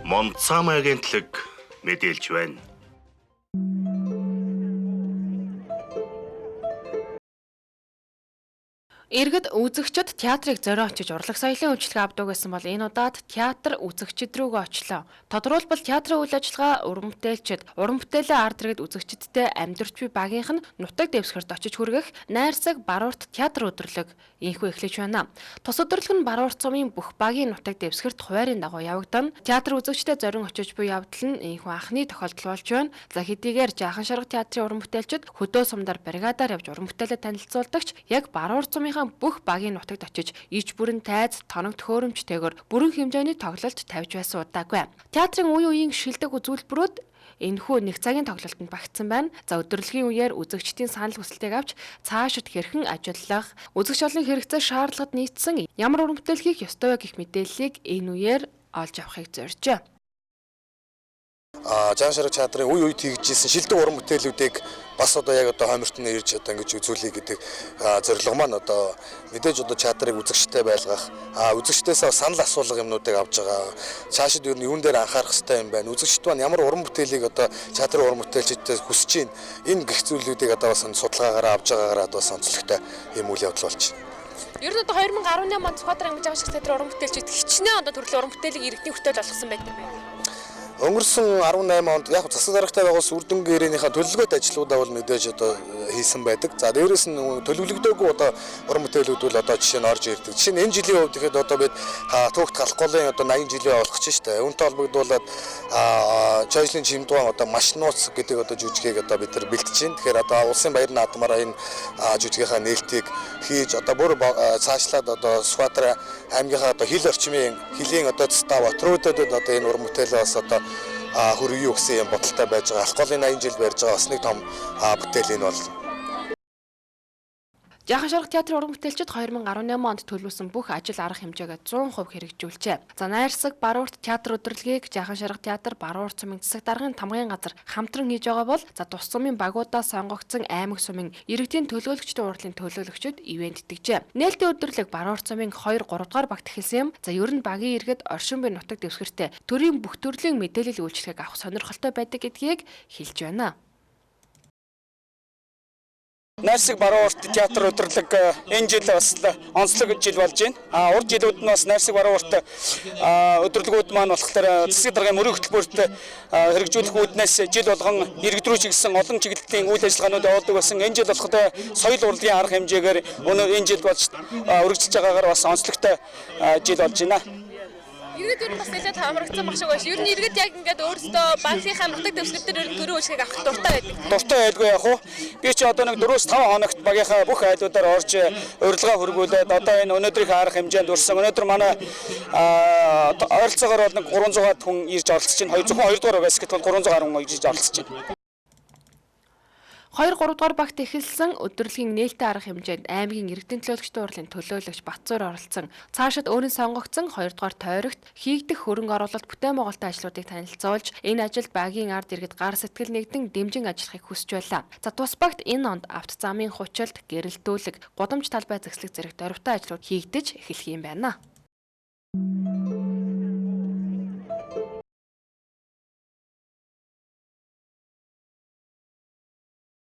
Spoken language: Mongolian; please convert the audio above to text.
Монцам агентлаг мэдээлж байна. Иргэд үзэгчд театрыг зорио очиж урлаг соёлын үйлчилгээ авдаг гэсэн бол энэ удаад театр үзэгчд рүүгээ очлоо. Тодорхойлбол театрын үйл ажиллагаа уран бүтээлчид, уран бүтээлээ ард иргэд үзэгчдтэй амьдарч буй багийнх нь нутаг дэвсгэрт очиж хүргэх найрсаг Баруурт театр өдөрлөг инхүү эхлэж байна. Тус өдөрлөг нь Баруурт сумын бүх багийн нутаг дэвсгэрт хуваарийн дагуу явагдана. Театр үзэгчдэд зорин очиж буй явдал нь инхүү анхны тохиолдол болж байна. За хэдийгээр Жаахан шарга театрын уран бүтээлчид хөдөө сумдаар бригадаар явж уран бүтээлээ танилцуулдагч яг Баруурт сумынхаа бүх багийн нутагт очиж иж бүрэн тайз, тоног төхөөрөмжтэйгээр бүрэн хэмжээний тоглолт тавьж байсан удаагүй. Театрын үе үеийн шилдэг үзүүлбэрүүд энэхүү нэг цагийн тоглолтод багтсан байна. За өдөрлөгийн үеэр үзэгчдийн санал хүсэлтийг авч цаашид хэрхэн ажиллах, үзэгч олон хэрэгцээ шаардлагад нийцсэн ямар уран бүтээл хийх ёстой вэ гэх мэдээллийг энэ үеэр олж авахыг зорьжээ. Жаахан шарга театрын үе үед хийгдсэн шилдэг уран бүтээлүүдийг бас одоо яг одоо хойморт нь ирж одоо ингэж үзүүлэе гэдэг зорилго маань одоо мэдээж одоо театрыг үзэгчтэй байлгах, үзэгчдээс санал асуулга юмнуудыг авч байгаа. Цаашид ер нь юун дээр анхаарах хэрэгтэй юм байна. Үзэгчд маань ямар уран бүтээлийг одоо театрын уран бүтээлчдээс хүсэж байна. Энэ гэх зүйлүүдийг одоо бас судалгаагаараа авч байгаагаараа одоо бас онцлогтой юм үйл явдал болж байна. Ер нь одоо 2018 онд Сүхбаатар аймгийн Жаахан шарга театрын уран бүтээлчид хичнээн одоо төрлийн уран бүтээлийг иргэдийн хүртэл болгосон байдаг юм. Өнгөрсөн 18 онд яг засаг даргатай байгуулсан үр дүнгийн ирээнийхээ төлөвлөгөөт ажлуудаа бол мэдээж одоо хийсэн байдаг. За дээрээс нь төлөвлөгдөөгүй одоо уран бүтээлүүд бол одоо жишээ нь орж ирдэг. Жишээ нь энэ жилийн хувьд ихэд одоо бид Түүхт Галхголын одоо 80 жилийн болгож штэ. Үүнтэй холбогдуулаад Чойжлын Чимдгуан одоо маш нууц гэдэг одоо жүжигийг одоо бид нар бэлтэж байна. Тэгэхээр одоо улсын баяр наадмаараа энэ жүжигийнхаа нээлтийг хийж одоо бүр цаашлаад одоо Сүхбаатар аймгийнхаа одоо хил орчмын хилийн одоо цэцдав отруудад одоо энэ уран бүтээлээ бас одоо хөргөе гэсэн юм бодолтой байж байгаа. Алхголын 80 жил барьж байгаа бас нэг том бүтээл энэ бол. Жаахан шарга театрын уран бүтээлчид 2018 онд төлөвлөсөн бүх ажил арга хэмжээгээ 100% хэрэгжүүлжээ. За найрсаг Баруурт театр өдөрлөгийг Жаахан шарга театр Баруурт сумын засаг даргын тамгын газар хамтран хийж байгаа бол за тус сумын багуудаас сонгогдсон аймаг сумын иргэдийн төлөөлөгчдийн хурлын төлөөлөгчид ивент итгэжээ. Нээлтийн өдөрлөг Баруурт сумын 2 3 дугаар багт эхэлсэн юм. За ер нь багийн иргэд оршин буй нутаг дэвсгэртээ төрийн бүх төрлийн мэдээлэл үйлчилгээг авах сонирхолтой байдаг гэдгийг хэлж байна. Найрсаг Баруурт театр өдөрлөг энэ жил бас онцлог жил болж байна. Урд жилүүд нь бас Найрсаг Баруурт өдөрлөгүүд маань болохоор засаг даргын мөрийн хөтөлбөрт хэрэгжүүлэх үүднээс жил болгон иргэд рүү чиглэсэн олон чиглэлийн үйл ажиллагаанууд явуулдаг байсан. Энэ жил болохоор соёл урлагийн арга хэмжээгээр энэ жил болж өргөжлөж байгаагаар бас онцлогтой жил болж байна. Иргэд ер нь бас нэлээд хамрагдсан баг шиг байна. Ер нь иргэд яг ингээд өөрсдөө багийнхаа нутаг дэвсгэр дээр ер нь төрийн үйлчлэгийг авах дуртай байдаг. Дуртай байлгүй яах вэ? Би чи одоо нэг 4-5 хоногт багийнхаа бүх айлуудаар орж урилга хөргүүлээд одоо энэ өнөөдрийнхөө арга хэмжээнд хүрсэн. Өнөөдөр манай ойролцоогоор бол нэг 300-аад хүн ирж оролцож байна. Зөвхөн 2 дугаар багаас гэтэл 300 гаруй хүн ирж оролцож байна. 2 3 дугаар багт эхэлсэн өдөрлөгийн нээлттэй арга хэмжээнд аймгийн иргэдийн төлөөлөгчдийн хурлын төлөөлөгч Батцуур оролцсон. Цаашид өөрийн сонгогдсон 2 дугаар тойрогт хийгдэх хөрөнгө оруулалт бүтээн байгуулалтын ажлуудыг танилцуулж энэ ажилд багийн ард иргэд гар сэтгэл нэгдэн дэмжин ажиллахыг хүсэж байлаа. За тус багт энэ онд авто замын хучилт, гэрэлтүүлэг, гудамж талбай зэвсэг зэрэг дөрвтэй ажлууд хийгдэж эхлэх юм байна.